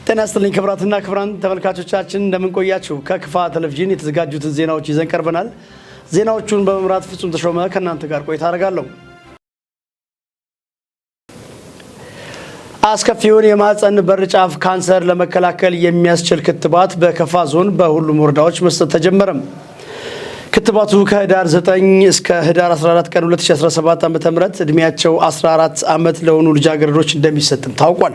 ጤና ይስጥልኝ ክቡራትና ክቡራን ተመልካቾቻችን፣ እንደምን ቆያችሁ? ከክፋ ቴሌቪዥን የተዘጋጁትን ዜናዎች ይዘን ቀርበናል። ዜናዎቹን በመምራት ፍጹም ተሾመ ከእናንተ ጋር ቆይታ አደርጋለሁ። አስከፊውን የማህፀን በር ጫፍ ካንሰር ለመከላከል የሚያስችል ክትባት በከፋ ዞን በሁሉም ወረዳዎች መስጠት ተጀመረም። ክትባቱ ከህዳር 9 እስከ ህዳር 14 ቀን 2017 ዓ.ም እድሜያቸው 14 ዓመት ለሆኑ ልጃገረዶች እንደሚሰጥም ታውቋል።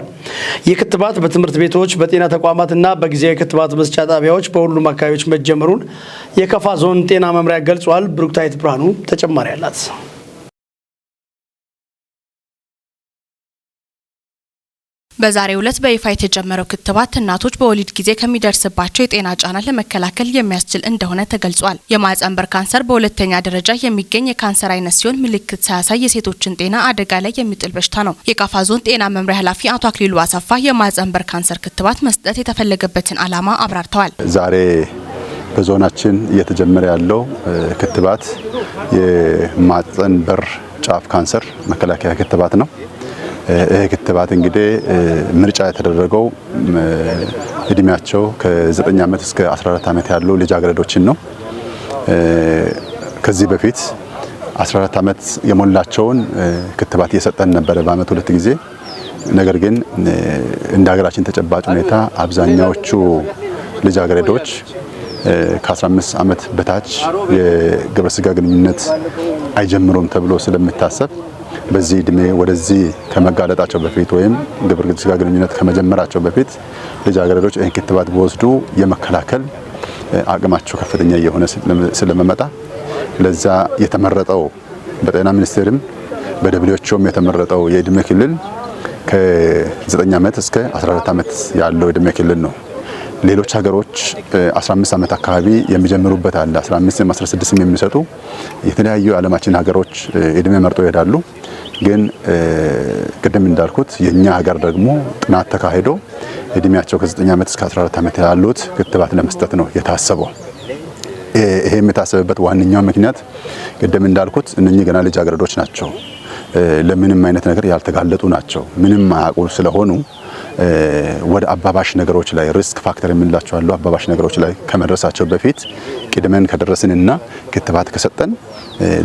ይህ ክትባት በትምህርት ቤቶች፣ በጤና ተቋማትና በጊዜያዊ ክትባት መስጫ ጣቢያዎች በሁሉም አካባቢዎች መጀመሩን የከፋ ዞን ጤና መምሪያ ገልጿል። ብሩክታይት ብርሃኑ ተጨማሪ አላት። በዛሬው ዕለት በይፋ የተጀመረው ክትባት እናቶች በወሊድ ጊዜ ከሚደርስባቸው የጤና ጫና ለመከላከል የሚያስችል እንደሆነ ተገልጿል። የማህፀን በር ካንሰር በሁለተኛ ደረጃ የሚገኝ የካንሰር አይነት ሲሆን፣ ምልክት ሳያሳይ የሴቶችን ጤና አደጋ ላይ የሚጥል በሽታ ነው። የካፋ ዞን ጤና መምሪያ ኃላፊ አቶ አክሊሉ አሰፋ የማህፀን በር ካንሰር ክትባት መስጠት የተፈለገበትን ዓላማ አብራርተዋል። ዛሬ በዞናችን እየተጀመረ ያለው ክትባት የማህፀን በር ጫፍ ካንሰር መከላከያ ክትባት ነው። ይህ ክትባት እንግዲህ ምርጫ የተደረገው እድሜያቸው ከ9 ዓመት እስከ 14 ዓመት ያሉ ልጃገረዶችን ነው። ከዚህ በፊት 14 ዓመት የሞላቸውን ክትባት እየሰጠን ነበረ በአመት ሁለት ጊዜ። ነገር ግን እንደ ሀገራችን ተጨባጭ ሁኔታ አብዛኛዎቹ ልጃገረዶች ከ15 ዓመት በታች የግብረ ስጋ ግንኙነት አይጀምሩም ተብሎ ስለሚታሰብ፣ በዚህ እድሜ ወደዚህ ከመጋለጣቸው በፊት ወይም ግብረ ስጋ ግንኙነት ከመጀመራቸው በፊት ልጃገረዶች ይህን ክትባት ቢወስዱ የመከላከል አቅማቸው ከፍተኛ እየሆነ ስለሚመጣ፣ ለዛ የተመረጠው በጤና ሚኒስቴርም በ WHO ም የተመረጠው የእድሜ ክልል ከ9 ዓመት እስከ 14 ዓመት ያለው የእድሜ ክልል ነው። ሌሎች ሀገሮች 15 ዓመት አካባቢ የሚጀምሩበት አለ። 15 16 የሚሰጡ የተለያዩ የዓለማችን ሀገሮች እድሜ መርጦ ይሄዳሉ። ግን ቅድም እንዳልኩት የኛ ሀገር ደግሞ ጥናት ተካሂዶ እድሜያቸው ከ9 ዓመት እስከ 14 ዓመት ያሉት ክትባት ለመስጠት ነው የታሰበው። ይሄ የታሰበበት ዋነኛው ምክንያት ቅድም እንዳልኩት እነኚህ ገና ልጃገረዶች ናቸው። ለምንም አይነት ነገር ያልተጋለጡ ናቸው። ምንም አያውቁ ስለሆኑ ወደ አባባሽ ነገሮች ላይ፣ risk factor የምንላቸው አሉ፣ አባባሽ ነገሮች ላይ ከመድረሳቸው በፊት ቀድመን ከደረስንና ክትባት ከሰጠን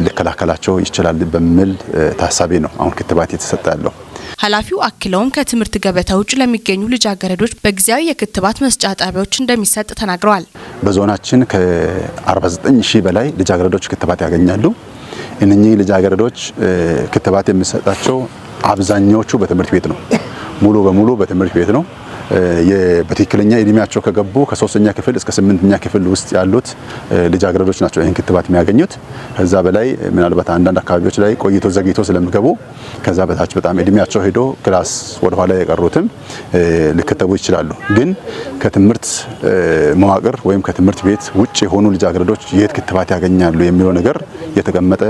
ሊከላከላቸው ይችላል በሚል ታሳቢ ነው አሁን ክትባት እየተሰጠ ያለው። ኃላፊው አክለውም ከትምህርት ገበታ ውጭ ለሚገኙ ልጃገረዶች በጊዜያዊ የክትባት መስጫ ጣቢያዎች እንደሚሰጥ ተናግረዋል። በዞናችን ከ49 ሺህ በላይ ልጃገረዶች ክትባት ያገኛሉ። እነኚህ ልጃገረዶች ክትባት የሚሰጣቸው አብዛኛዎቹ በትምህርት ቤት ነው። ሙሉ በሙሉ በትምህርት ቤት ነው። በትክክለኛ እድሜያቸው ከገቡ ከሶስተኛ ክፍል እስከ ስምንተኛ ክፍል ውስጥ ያሉት ልጃገረዶች ናቸው ይህን ክትባት የሚያገኙት። ከዛ በላይ ምናልባት አንዳንድ አካባቢዎች ላይ ቆይቶ ዘግይቶ ስለሚገቡ ከዛ በታች በጣም እድሜያቸው ሄዶ class ወደኋላ የቀሩትም ሊከተቡ ይችላሉ። ግን ከትምህርት መዋቅር ወይም ከትምህርት ቤት ውጭ የሆኑ ልጃገረዶች የት ክትባት ያገኛሉ የሚለው ነገር የተቀመጠ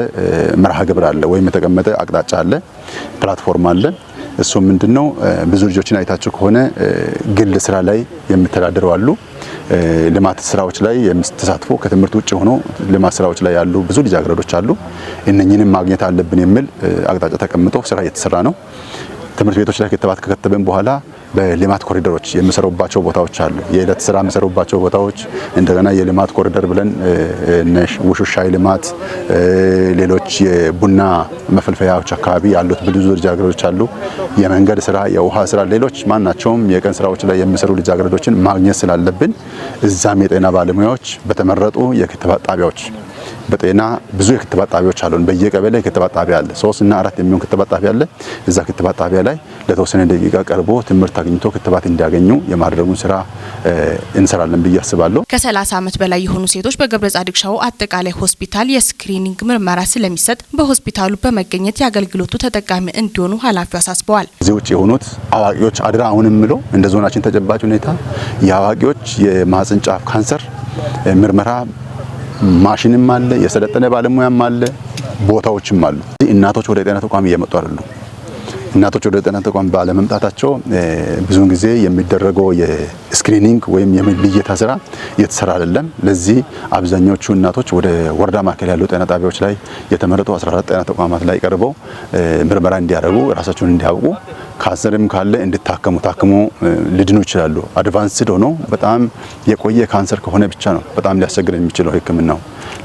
መርሃ ግብር አለ ወይም የተቀመጠ አቅጣጫ አለ፣ platform አለ። እሱ ምንድነው? ብዙ ልጆችን አይታችሁ ከሆነ ግል ስራ ላይ የሚተዳደሩ አሉ። ልማት ስራዎች ላይ ተሳትፎ ከትምህርት ውጭ ሆኖ ልማት ስራዎች ላይ ያሉ ብዙ ልጃገረዶች አሉ። እነኚህንም ማግኘት አለብን የሚል አቅጣጫ ተቀምጦ ስራ እየተሰራ ነው። ትምህርት ቤቶች ላይ ክትባት ከከተብን በኋላ በልማት ኮሪደሮች የሚሰሩባቸው ቦታዎች አሉ። የዕለት ስራ የሚሰሩባቸው ቦታዎች፣ እንደገና የልማት ኮሪደር ብለን ውሹሻይ ልማት፣ ሌሎች የቡና መፈልፈያዎች አካባቢ ያሉት ብዙ ልጃገረዶች አሉ። የመንገድ ስራ፣ የውሃ ስራ፣ ሌሎች ማናቸውም የቀን ስራዎች ላይ የሚሰሩ ልጃገረዶችን ማግኘት ስላለብን እዛም የጤና ባለሙያዎች በተመረጡ የክትባት ጣቢያዎች፣ በጤና ብዙ የክትባት ጣቢያዎች አሉን። በየቀበሌ የክትባት ጣቢያ አለ። ሶስት እና አራት የሚሆን ክትባት ጣቢያ አለ። እዛ ክትባት ጣቢያ ላይ ለተወሰነ ደቂቃ ቀርቦ ትምህርት አግኝቶ ክትባት እንዲያገኙ የማድረጉን ስራ እንሰራለን ብዬ አስባለሁ። ከ30 ዓመት በላይ የሆኑ ሴቶች በገብረ ጻድቅ ሻው አጠቃላይ ሆስፒታል የ screening ምርመራ ስለሚሰጥ በሆስፒታሉ በመገኘት የአገልግሎቱ ተጠቃሚ እንዲሆኑ ኃላፊው አሳስበዋል። እዚህ ውጭ የሆኑት አዋቂዎች አድራ አሁንም ምሎ እንደ ዞናችን ተጨባጭ ሁኔታ የአዋቂዎች የማህፀን ጫፍ ካንሰር ምርመራ ማሽንም አለ፣ የሰለጠነ ባለሙያም አለ፣ ቦታዎችም አሉ። እናቶች ወደ ጤና ተቋም እየመጡ አይደሉም። እናቶች ወደ ጤና ተቋም ባለመምጣታቸው ብዙውን ጊዜ የሚደረገው የ screening ወይም የልየታ ስራ እየተሰራ አይደለም። ለዚህ አብዛኞቹ እናቶች ወደ ወረዳ ማዕከል ያሉ ጤና ጣቢያዎች ላይ የተመረጡ 14 ጤና ተቋማት ላይ ቀርበው ምርመራ እንዲያደርጉ፣ ራሳቸውን እንዲያውቁ ካንሰርም ካለ እንድታከሙ ታክሞ ሊድኑ ይችላሉ። Advanced ሆኖ በጣም የቆየ ካንሰር ከሆነ ብቻ ነው በጣም ሊያስቸግር የሚችለው ሕክምናው።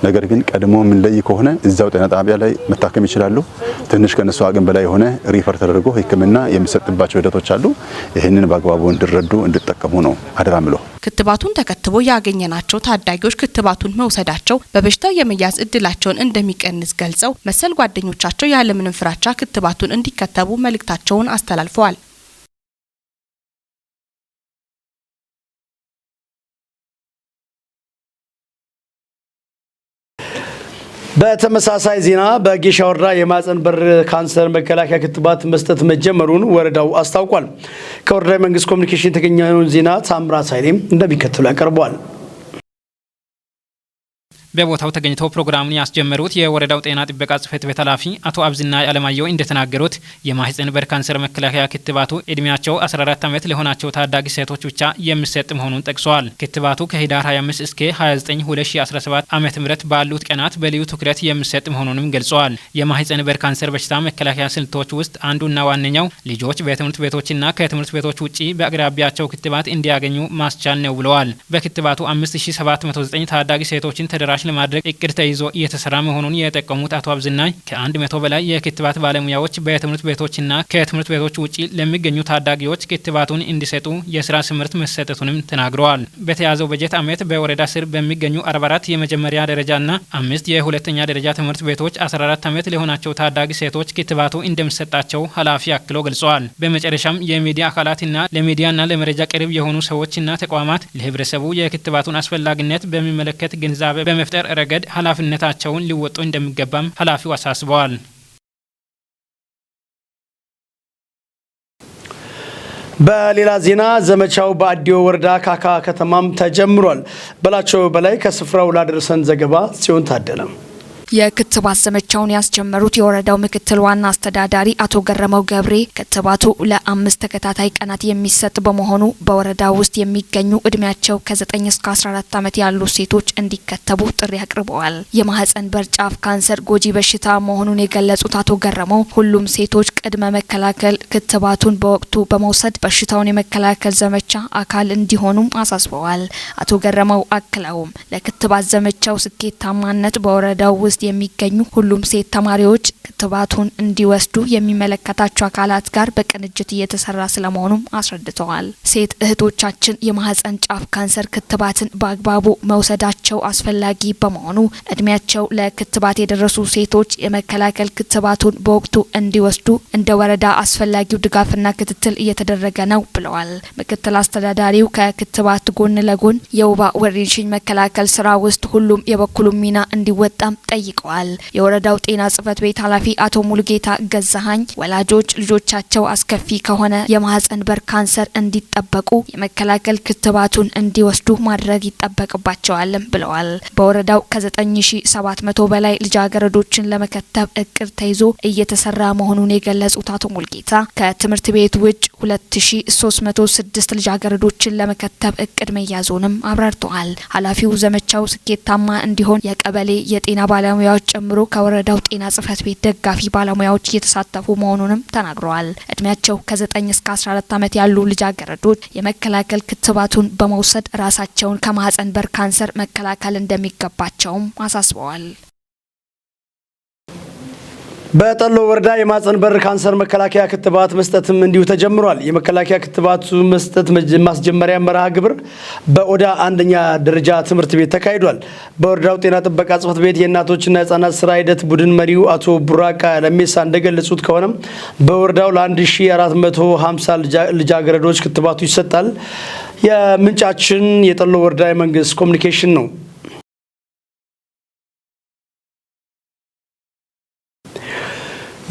ነገር ግን ቀድሞ የምንለይ ከሆነ እዛው ጤና ጣቢያ ላይ መታከም ይችላሉ። ትንሽ ከነሱ አቅም በላይ የሆነ refer ተደርጎ ሕክምና የሚሰጥባቸው ሂደቶች አሉ። ይህንን በአግባቡ እንዲረዱ እንዲጠቀሙ ነው አደራ ምለው። ክትባቱን ተከትቦ ያገኘናቸው ታዳጊዎች ክትባቱን መውሰዳቸው በበሽታው የመያዝ እድላቸውን እንደሚቀንስ ገልጸው መሰል ጓደኞቻቸው ያለምንም ፍራቻ ክትባቱን እንዲከተቡ መልእክታቸውን አስተላልፈዋል። በተመሳሳይ ዜና በጌሻ ወረዳ የማህፀን በር ካንሰር መከላከያ ክትባት መስጠት መጀመሩን ወረዳው አስታውቋል። ከወረዳ የመንግስት ኮሚኒኬሽን የተገኘውን ዜና ታምራት ኃይሌም እንደሚከተሉ ያቀርበዋል። በቦታው ተገኝተው ፕሮግራሙን ያስጀመሩት የወረዳው ጤና ጥበቃ ጽሕፈት ቤት ኃላፊ አቶ አብዝና አለማየሁ እንደተናገሩት የማህፀን በር ካንሰር መከላከያ ክትባቱ እድሜያቸው 14 ዓመት ለሆናቸው ታዳጊ ሴቶች ብቻ የሚሰጥ መሆኑን ጠቅሰዋል። ክትባቱ ከህዳር 25 እስከ 29 2017 ዓመተ ምህረት ባሉት ቀናት በልዩ ትኩረት የሚሰጥ መሆኑንም ገልጸዋል። የማህፀን በር ካንሰር በሽታ መከላከያ ስልቶች ውስጥ አንዱና ዋነኛው ልጆች በትምህርት ቤቶችና ከትምህርት ቤቶች ውጪ በአቅራቢያቸው ክትባት እንዲያገኙ ማስቻል ነው ብለዋል። በክትባቱ 5709 ታዳጊ ሴቶችን ተደራሽ ለማድረግ እቅድ ተይዞ እየተሰራ መሆኑን የጠቆሙት አቶ አብዝናይ ከ100 በላይ የክትባት ባለሙያዎች በትምህርት ቤቶችና ከትምህርት ቤቶች ውጪ ለሚገኙ ታዳጊዎች ክትባቱን እንዲሰጡ የስራ ስምሪት መሰጠቱንም ተናግረዋል። በተያዘው በጀት ዓመት በወረዳ ስር በሚገኙ 44 የመጀመሪያ ደረጃና 5 የሁለተኛ ደረጃ ትምህርት ቤቶች 14 ዓመት ለሆናቸው ታዳጊ ሴቶች ክትባቱ እንደሚሰጣቸው ኃላፊ አክሎ ገልጸዋል። በመጨረሻም የሚዲያ አካላትና ለሚዲያና ለመረጃ ቅርብ የሆኑ ሰዎችና ተቋማት ለህብረተሰቡ የክትባቱን አስፈላጊነት በሚመለከት ግንዛቤ በመፍጠር ረገድ ኃላፊነታቸውን ሊወጡ እንደሚገባም ኃላፊው አሳስበዋል። በሌላ ዜና ዘመቻው በአዲዮ ወረዳ ካካ ከተማም ተጀምሯል። በላቸው በላይ ከስፍራው ላደረሰን ዘገባ ጽዮን ታደለ። የክትባት ዘመቻውን ያስጀመሩት የወረዳው ምክትል ዋና አስተዳዳሪ አቶ ገረመው ገብሬ ክትባቱ ለ5 ተከታታይ ቀናት የሚሰጥ በመሆኑ በወረዳው ውስጥ የሚገኙ እድሜያቸው ከ9 እስከ 14 ዓመት ያሉ ሴቶች እንዲከተቡ ጥሪ አቅርበዋል። የማህፀን በር ጫፍ ካንሰር ጎጂ በሽታ መሆኑን የገለጹት አቶ ገረመው ሁሉም ሴቶች ቅድመ መከላከል ክትባቱን በወቅቱ በመውሰድ በሽታውን የመከላከል ዘመቻ አካል እንዲሆኑም አሳስበዋል። አቶ ገረመው አክለውም ለክትባት ዘመቻው ስኬታማነት በወረዳው ውስጥ የሚገኙ ሁሉም ሴት ተማሪዎች ክትባቱን እንዲወስዱ የሚመለከታቸው አካላት ጋር በቅንጅት እየተሰራ ስለመሆኑም አስረድተዋል። ሴት እህቶቻችን የማህፀን ጫፍ ካንሰር ክትባትን በአግባቡ መውሰዳቸው አስፈላጊ በመሆኑ እድሜያቸው ለክትባት የደረሱ ሴቶች የመከላከል ክትባቱን በወቅቱ እንዲወስዱ እንደ ወረዳ አስፈላጊው ድጋፍና ክትትል እየተደረገ ነው ብለዋል። ምክትል አስተዳዳሪው ከክትባት ጎን ለጎን የወባ ወረርሽኝ መከላከል ስራ ውስጥ ሁሉም የበኩሉን ሚና እንዲወጣም ጠይቀዋል። የወረዳው ጤና ጽሕፈት ቤት ኃላፊ አቶ ሙሉጌታ ገዛሀኝ ወላጆች ልጆቻቸው አስከፊ ከሆነ የማህፀን በር ካንሰር እንዲጠበቁ የመከላከል ክትባቱን እንዲወስዱ ማድረግ ይጠበቅባቸዋልም ብለዋል። በወረዳው ከ9700 በላይ ልጃገረዶችን ለመከተብ እቅድ ተይዞ እየተሰራ መሆኑን የገለጹት አቶ ሙሉጌታ ከትምህርት ቤት ውጭ 2306 ልጃገረዶችን ለመከተብ እቅድ መያዙንም አብራርተዋል። ኃላፊው ዘመቻው ስኬታማ እንዲሆን የቀበሌ የጤና ባለሙያዎች ጨምሮ ከወረዳው ጤና ጽሕፈት ቤት ደጋፊ ባለሙያዎች እየተሳተፉ መሆኑንም ተናግረዋል። እድሜያቸው ከ9 እስከ 14 ዓመት ያሉ ልጃገረዶች የመከላከል ክትባቱን በመውሰድ ራሳቸውን ከማህፀን በር ካንሰር መከላከል እንደሚገባቸውም አሳስበዋል። በጠሎ ወረዳ የማህፀን በር ካንሰር መከላከያ ክትባት መስጠትም እንዲሁ ተጀምሯል። የመከላከያ ክትባቱ መስጠት ማስጀመሪያ መርሃ ግብር በኦዳ አንደኛ ደረጃ ትምህርት ቤት ተካሂዷል። በወረዳው ጤና ጥበቃ ጽሕፈት ቤት የእናቶችና የህጻናት ስራ ሂደት ቡድን መሪው አቶ ቡራቃ ለሜሳ እንደገለጹት ከሆነም በወረዳው ለ1450 ልጃገረዶች ክትባቱ ይሰጣል። የምንጫችን የጠሎ ወረዳ የመንግስት ኮሚኒኬሽን ነው።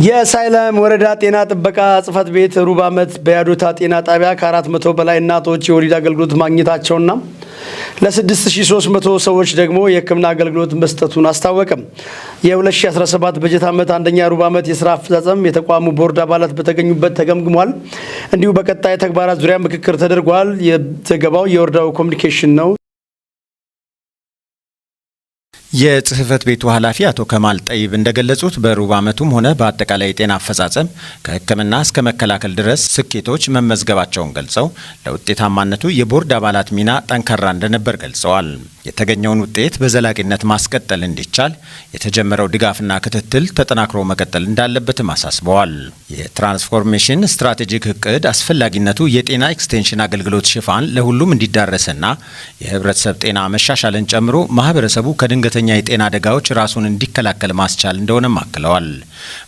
የሳይለም ወረዳ ጤና ጥበቃ ጽሕፈት ቤት ሩብ ዓመት በያዶታ ጤና ጣቢያ ከ400 በላይ እናቶች የወሊድ አገልግሎት ማግኘታቸውና ለ6300 ሰዎች ደግሞ የሕክምና አገልግሎት መስጠቱን አስታወቀም። የ2017 በጀት ዓመት አንደኛ ሩብ ዓመት የስራ አፈጻጸም የተቋሙ ቦርድ አባላት በተገኙበት ተገምግሟል። እንዲሁ በቀጣይ ተግባራት ዙሪያ ምክክር ተደርጓል። የዘገባው የወረዳው ኮሚኒኬሽን ነው። የጽህፈት ቤቱ ኃላፊ አቶ ከማል ጠይብ እንደገለጹት በሩብ ዓመቱም ሆነ በአጠቃላይ የጤና አፈጻጸም ከሕክምና እስከ መከላከል ድረስ ስኬቶች መመዝገባቸውን ገልጸው ለውጤታማነቱ የቦርድ አባላት ሚና ጠንካራ እንደነበር ገልጸዋል። የተገኘውን ውጤት በዘላቂነት ማስቀጠል እንዲቻል የተጀመረው ድጋፍና ክትትል ተጠናክሮ መቀጠል እንዳለበትም አሳስበዋል። የትራንስፎርሜሽን ስትራቴጂክ እቅድ አስፈላጊነቱ የጤና ኤክስቴንሽን አገልግሎት ሽፋን ለሁሉም እንዲዳረስና የህብረተሰብ ጤና መሻሻልን ጨምሮ ማህበረሰቡ ከድንገተኛ የጤና አደጋዎች ራሱን እንዲከላከል ማስቻል እንደሆነም አክለዋል።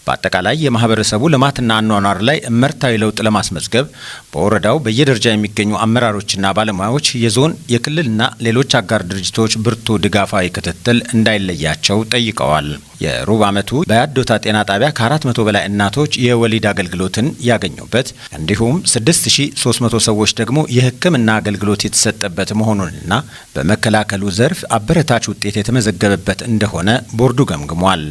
በአጠቃላይ የማህበረሰቡ ልማትና አኗኗር ላይ እመርታዊ ለውጥ ለማስመዝገብ በወረዳው በየደረጃ የሚገኙ አመራሮችና ባለሙያዎች፣ የዞን፣ የክልልና ሌሎች አጋር ድርጅቶች ብርቱ ድጋፋዊ ክትትል እንዳይለያቸው ጠይቀዋል። የሩብ ዓመቱ በያዶታ ጤና ጣቢያ ከ400 በላይ እናቶች የወሊድ አገልግሎትን ያገኙበት እንዲሁም 6300 ሰዎች ደግሞ የሕክምና አገልግሎት የተሰጠበት መሆኑንና በመከላከሉ ዘርፍ አበረታች ውጤት የተመዘገበበት እንደሆነ ቦርዱ ገምግሟል።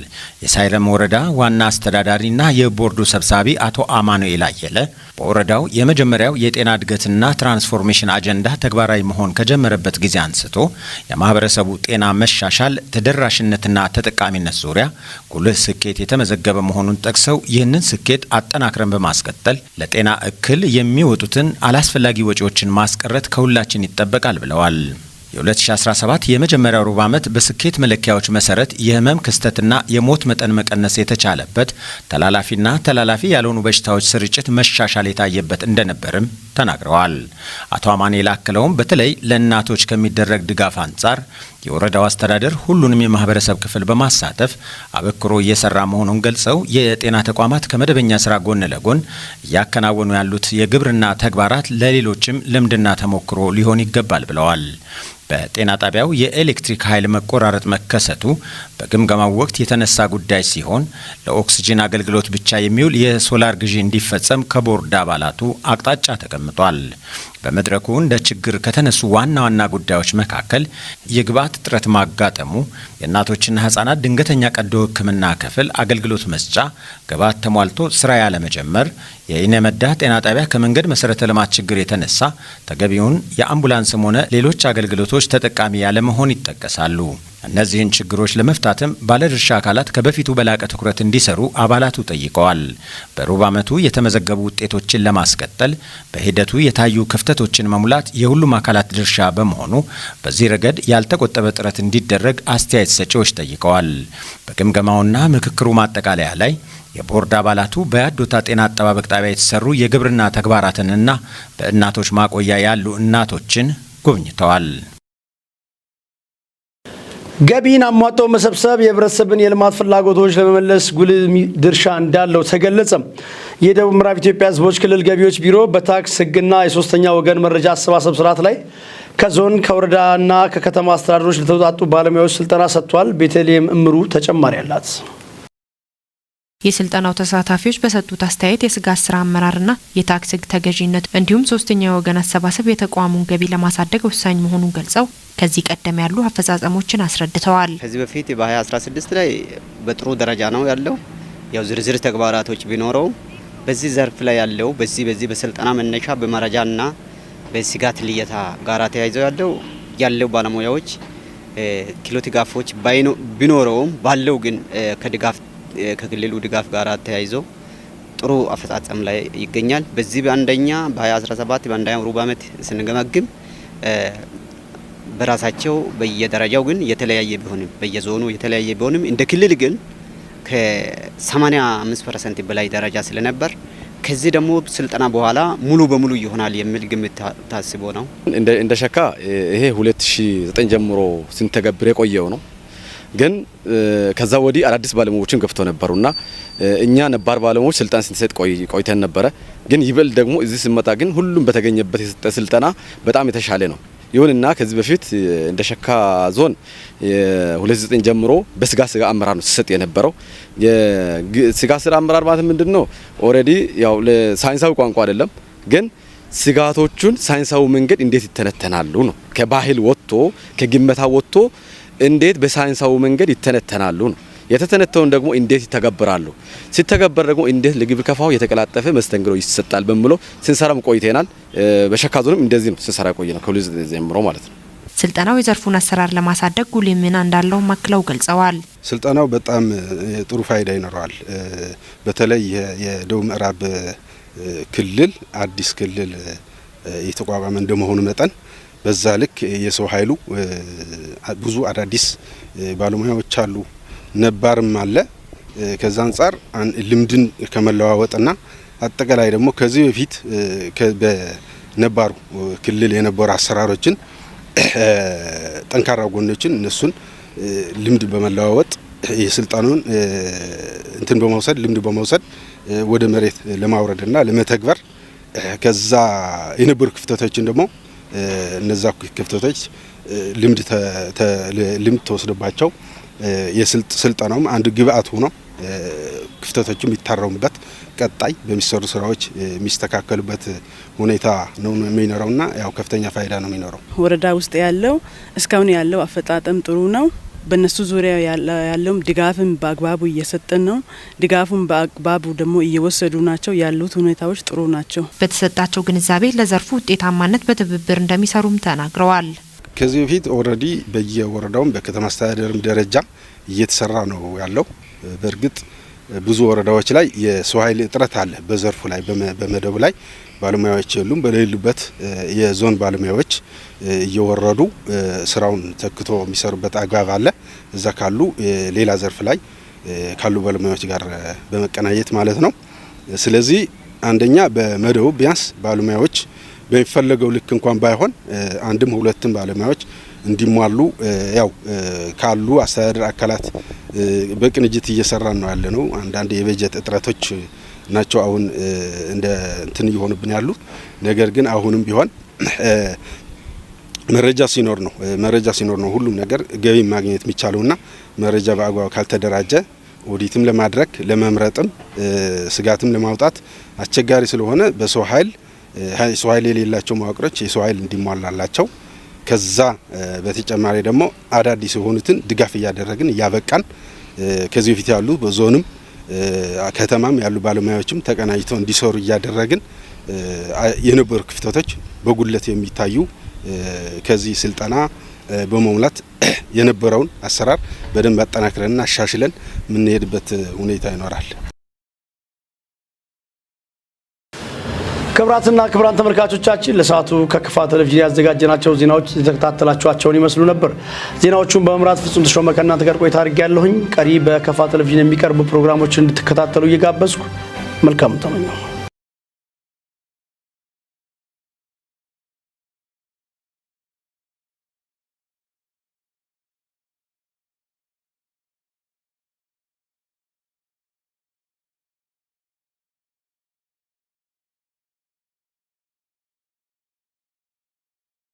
የሳይረም ወረዳ ዋና አስተዳዳሪና የቦርዱ ሰብሳቢ አቶ አማኑኤል አየለ በወረዳው የመጀመሪያው የጤና እድገትና ትራንስፎርሜሽን አጀንዳ ተግባራዊ መሆን ከጀመረበት ጊዜ አንስቶ የማህበረሰቡ ጤና መሻሻል፣ ተደራሽነትና ተጠቃሚነት ዙሪያ ጉልህ ስኬት የተመዘገበ መሆኑን ጠቅሰው ይህንን ስኬት አጠናክረን በማስቀጠል ለጤና እክል የሚወጡትን አላስፈላጊ ወጪዎችን ማስቀረት ከሁላችን ይጠበቃል ብለዋል። የ2017 የመጀመሪያው ሩብ ዓመት በስኬት መለኪያዎች መሰረት የህመም ክስተትና የሞት መጠን መቀነስ የተቻለበት፣ ተላላፊና ተላላፊ ያልሆኑ በሽታዎች ስርጭት መሻሻል የታየበት እንደነበርም ተናግረዋል። አቶ አማኑኤል አክለውም በተለይ ለእናቶች ከሚደረግ ድጋፍ አንጻር የወረዳው አስተዳደር ሁሉንም የማህበረሰብ ክፍል በማሳተፍ አበክሮ እየሰራ መሆኑን ገልጸው የጤና ተቋማት ከመደበኛ ስራ ጎን ለጎን እያከናወኑ ያሉት የግብርና ተግባራት ለሌሎችም ልምድና ተሞክሮ ሊሆን ይገባል ብለዋል። በጤና ጣቢያው የኤሌክትሪክ ኃይል መቆራረጥ መከሰቱ በግምገማው ወቅት የተነሳ ጉዳይ ሲሆን ለኦክስጅን አገልግሎት ብቻ የሚውል የሶላር ግዢ እንዲፈጸም ከቦርድ አባላቱ አቅጣጫ ተቀምጧል። በመድረኩ እንደ ችግር ከተነሱ ዋና ዋና ጉዳዮች መካከል የግብዓት እጥረት ማጋጠሙ፣ የእናቶችና ሕጻናት ድንገተኛ ቀዶ ሕክምና ክፍል አገልግሎት መስጫ ግብዓት ተሟልቶ ስራ ያለመጀመር፣ የኢነመዳ ጤና ጣቢያ ከመንገድ መሰረተ ልማት ችግር የተነሳ ተገቢውን የአምቡላንስም ሆነ ሌሎች አገልግሎቶች ተጠቃሚ ያለመሆን ይጠቀሳሉ። እነዚህን ችግሮች ለመፍታትም ባለድርሻ አካላት ከበፊቱ በላቀ ትኩረት እንዲሰሩ አባላቱ ጠይቀዋል። በሩብ ዓመቱ የተመዘገቡ ውጤቶችን ለማስቀጠል በሂደቱ የታዩ ክፍተቶችን መሙላት የሁሉም አካላት ድርሻ በመሆኑ በዚህ ረገድ ያልተቆጠበ ጥረት እንዲደረግ አስተያየት ሰጪዎች ጠይቀዋል። በግምገማውና ምክክሩ ማጠቃለያ ላይ የቦርድ አባላቱ በያዶታ ጤና አጠባበቅ ጣቢያ የተሰሩ የግብርና ተግባራትንና በእናቶች ማቆያ ያሉ እናቶችን ጎብኝተዋል። ገቢን አሟጦ መሰብሰብ የህብረተሰብን የልማት ፍላጎቶች ለመመለስ ጉልህ ድርሻ እንዳለው ተገለጸ። የደቡብ ምዕራብ ኢትዮጵያ ሕዝቦች ክልል ገቢዎች ቢሮ በታክስ ሕግና የሶስተኛ ወገን መረጃ አሰባሰብ ስርዓት ላይ ከዞን፣ ከወረዳና ከከተማ አስተዳደሮች ለተውጣጡ ባለሙያዎች ስልጠና ሰጥቷል። ቤተልሔም እምሩ ተጨማሪ አላት። የስልጠናው ተሳታፊዎች በሰጡት አስተያየት የስጋት ስራ አመራርና የታክስ ህግ ተገዢነት እንዲሁም ሶስተኛ የወገን አሰባሰብ የተቋሙን ገቢ ለማሳደግ ወሳኝ መሆኑን ገልጸው ከዚህ ቀደም ያሉ አፈጻጸሞችን አስረድተዋል። ከዚህ በፊት በ2016 ላይ በጥሩ ደረጃ ነው ያለው። ያው ዝርዝር ተግባራቶች ቢኖረው በዚህ ዘርፍ ላይ ያለው በዚህ በስልጠና መነሻ በመረጃና በስጋት ልየታ ጋራ ተያይዘው ያለው ባለሙያዎች ክህሎት ድጋፎች ቢኖረውም ባለው ግን ከድጋፍ ከክልሉ ድጋፍ ጋር ተያይዞ ጥሩ አፈጻጸም ላይ ይገኛል። በዚህ በአንደኛ በ2017 በአንደኛ ሩብ ዓመት ስንገመግም በራሳቸው በየደረጃው ግን የተለያየ ቢሆንም፣ በየዞኑ የተለያየ ቢሆንም፣ እንደ ክልል ግን ከ85% በላይ ደረጃ ስለነበር ከዚህ ደግሞ ስልጠና በኋላ ሙሉ በሙሉ ይሆናል የሚል ግምት ታስቦ ነው። እንደ ሸካ ይሄ 2009 ጀምሮ ስንተገብር የቆየው ነው። ግን ከዛ ወዲህ አዳዲስ ባለሙያዎችን ገብተው ነበሩና እኛ ነባር ባለሙያዎች ስልጠና ስንሰጥ ቆይተን ነበረ። ግን ይበልጥ ደግሞ እዚህ ስመጣ ግን ሁሉም በተገኘበት የሰጠ ስልጠና በጣም የተሻለ ነው። ይሁንና ከዚህ በፊት እንደ ሸካ ዞን 2009 ጀምሮ በስጋት ስራ አመራር ነው ሲሰጥ የነበረው። የስጋት ስራ አመራር ማለት ምንድነው? Already ያው ለሳይንሳዊ ቋንቋ አይደለም፣ ግን ስጋቶቹን ሳይንሳዊ መንገድ እንዴት ይተነተናሉ ነው። ከባህል ወጥቶ፣ ከግመታ ወጥቶ እንዴት በሳይንሳዊ መንገድ ይተነተናሉ ነው። የተተነተውን ደግሞ እንዴት ይተገበራሉ፣ ሲተገበር ደግሞ እንዴት ለግብር ከፋው የተቀላጠፈ መስተንግዶ ይሰጣል በሚለው ስንሰራም ቆይተናል። በሸካ ዞንም እንደዚህ ነው ስንሰራ ቆየነው ከ2009 ጀምሮ ማለት ነው። ስልጠናው የዘርፉን አሰራር ለማሳደግ ጉልህ ሚና እንዳለውም አክለው ገልጸዋል። ስልጠናው በጣም ጥሩ ፋይዳ ይኖረዋል። በተለይ የደቡብ ምዕራብ ክልል አዲስ ክልል የተቋቋመ እንደመሆኑ መጠን በዛ ልክ የሰው ኃይሉ ብዙ አዳዲስ ባለሙያዎች አሉ፣ ነባርም አለ። ከዛ አንጻር ልምድን ከመለዋወጥና አጠቃላይ ደግሞ ከዚህ በፊት በነባሩ ክልል የነበሩ አሰራሮችን፣ ጠንካራ ጎኖችን እነሱን ልምድ በመለዋወጥ፣ የስልጠናውን እንትን በመውሰድ፣ ልምድ በመውሰድ ወደ መሬት ለማውረድና ለመተግበር፣ ከዛ የነበሩ ክፍተቶችን ደግሞ እነዛ ክፍተቶች ልምድ ተወስዶባቸው የስልጠናውም አንድ ግብአት ሆኖ ክፍተቶችም የሚታረሙበት፣ ቀጣይ በሚሰሩ ስራዎች የሚስተካከሉበት ሁኔታ ነው የሚኖረውና ያው ከፍተኛ ፋይዳ ነው የሚኖረው። ወረዳ ውስጥ ያለው እስካሁን ያለው አፈጣጠም ጥሩ ነው። በእነሱ ዙሪያ ያለውም ድጋፍም በአግባቡ እየሰጠን ነው። ድጋፉን በአግባቡ ደግሞ እየወሰዱ ናቸው። ያሉት ሁኔታዎች ጥሩ ናቸው። በተሰጣቸው ግንዛቤ ለዘርፉ ውጤታማነት በትብብር እንደሚሰሩም ተናግረዋል። ከዚህ በፊት already በየወረዳውም በከተማ አስተዳደርም ደረጃ እየተሰራ ነው ያለው። በእርግጥ ብዙ ወረዳዎች ላይ የሰው ኃይል እጥረት አለ። በዘርፉ ላይ በመደቡ ላይ ባለሙያዎች የሉም። በሌሉበት የዞን ባለሙያዎች እየወረዱ ስራውን ተክቶ የሚሰሩበት አግባብ አለ። እዛ ካሉ ሌላ ዘርፍ ላይ ካሉ ባለሙያዎች ጋር በመቀናጀት ማለት ነው። ስለዚህ አንደኛ በመደቡ ቢያንስ ባለሙያዎች በሚፈለገው ልክ እንኳን ባይሆን አንድም ሁለትም ባለሙያዎች እንዲሟሉ ያው ካሉ አስተዳደር አካላት በቅንጅት እየሰራን ነው ያለ ነው። አንዳንድ የበጀት እጥረቶች ናቸው አሁን እንደ እንትን እየሆኑብን ያሉ። ነገር ግን አሁንም ቢሆን መረጃ ሲኖር ነው ሁሉም ነገር ገቢ ማግኘት የሚቻለውና መረጃ በአግባቡ ካልተደራጀ ኦዲትም ለማድረግ፣ ለመምረጥም፣ ስጋትም ለማውጣት አስቸጋሪ ስለሆነ በሰው ኃይል ሰው ኃይል የሌላቸው መዋቅሮች የሰው ኃይል እንዲሟላላቸው፣ ከዛ በተጨማሪ ደግሞ አዳዲስ የሆኑትን ድጋፍ እያደረግን እያበቃን ከዚህ በፊት ያሉ በዞንም ከተማም ያሉ ባለሙያዎችም ተቀናጅተው እንዲሰሩ እያደረግን የነበሩ ክፍተቶች በጉድለት የሚታዩ ከዚህ ስልጠና በመሙላት የነበረውን አሰራር በደንብ አጠናክረንና አሻሽለን የምንሄድበት ሁኔታ ይኖራል። ክቡራትና ክቡራን ተመልካቾቻችን፣ ለሰዓቱ ከከፋ ቴሌቪዥን ያዘጋጀናቸው ዜናዎች የተከታተላችኋቸውን ይመስሉ ነበር። ዜናዎቹን በመምራት ፍጹም ተሾመ ከእናንተ ጋር ቆይታ አድርጌያለሁኝ። ቀሪ በከፋ ቴሌቪዥን የሚቀርቡ ፕሮግራሞችን እንድትከታተሉ እየጋበዝኩ መልካም ተመኘሁ።